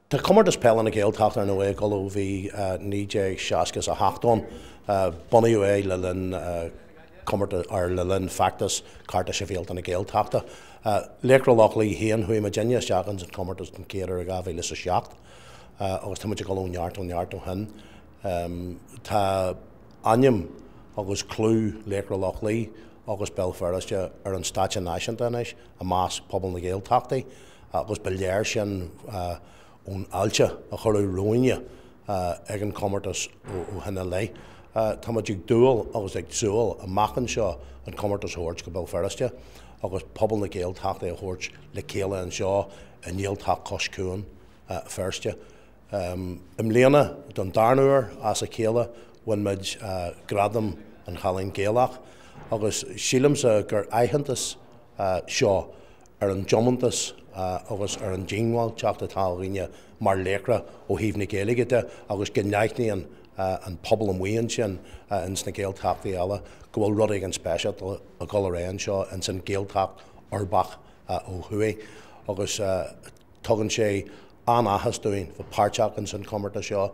Tá Comórtas Peile na Gaeltachta ar ndóigh ag dul ó bhí 1968 ann. Bunaíodh é le linn comórtas or le linn feachtas Cearta Sibhialta na Gaeltachta. Laochra Loch Lao féin, chuaigh muidinne isteach ins an chomórtas den chéad uair i 2007 agus tá muid ag dul ó neart ó neart ó shin. Tá ainm agus clú Laochra Loch Lao agus Béal Feirste ar an stáitse náisiúnta anois i measc pobal na Gaeltachtaí agus ba léir sin ón fháilte a cuireadh romhainne ag an chomórtas ó shin i leith. Tá muid ag dúil agus ag súil amach anseo an comórtas a thabhairt go Béal Feirste agus pobal na Gaeltachtaí a thabhairt le chéile anseo i nGaeltacht Chois Cuan Feirste. I mbliana, don darna huair as a chéile, bhain muid Gradam an Chailín Gaelach agus sílimse gur aitheantas seo ar an dtiomantas agus ar an díongbháilteacht atá againne mar laochra ó thaobh na Gaeilge de agus go n-aithníonn an pobal amuigh ansin ins na Gaeltachtaí eile go bhfuil rud éigin speisialta ag dul ar aghaidh anseo ins an Ghaeltacht uirbeach ó thuaidh agus Tugann sé an-áthas dúinn bheith páirteach ins an chomórtas seo.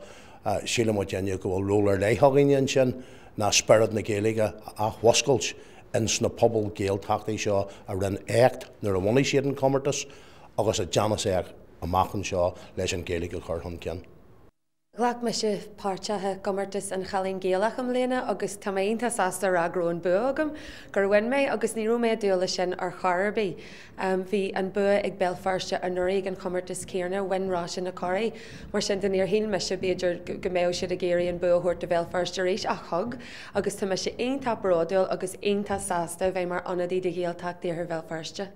Síleann muidinne go bhfuil ról ar leith againne ansin ná spiorad na Gaeilge a athmhuscailt ins na pobail Gaeltachtaí seo a rinne éacht nuair a bhunaigh siad an comórtas agus a déanfas éacht amach anseo leis an Ghaeilge a chur chun cinn. Ghlac mise páirt i gcomórtas an Chailín Gaelach i mbliana agus tá mé iontach sásta a rá go raibh an bua agam, gur bhain mé agus ní raibh mé ag dúil leis sin ar chor ar bith. Bhí an bua ag Béal Feirste anuraidh ag an chomórtas céanna, bhain Róise na curaidh, mar sin de níor shíl mise b'fhéidir go mbeadh siad ag iarraidh an bua a thabhairt do Bhéal Feirste arís ach thug agus tá mise iontach bródúil agus iontach sásta a bheith mar ionadaí do Ghaeltacht Iarthar Bhéal Feirste.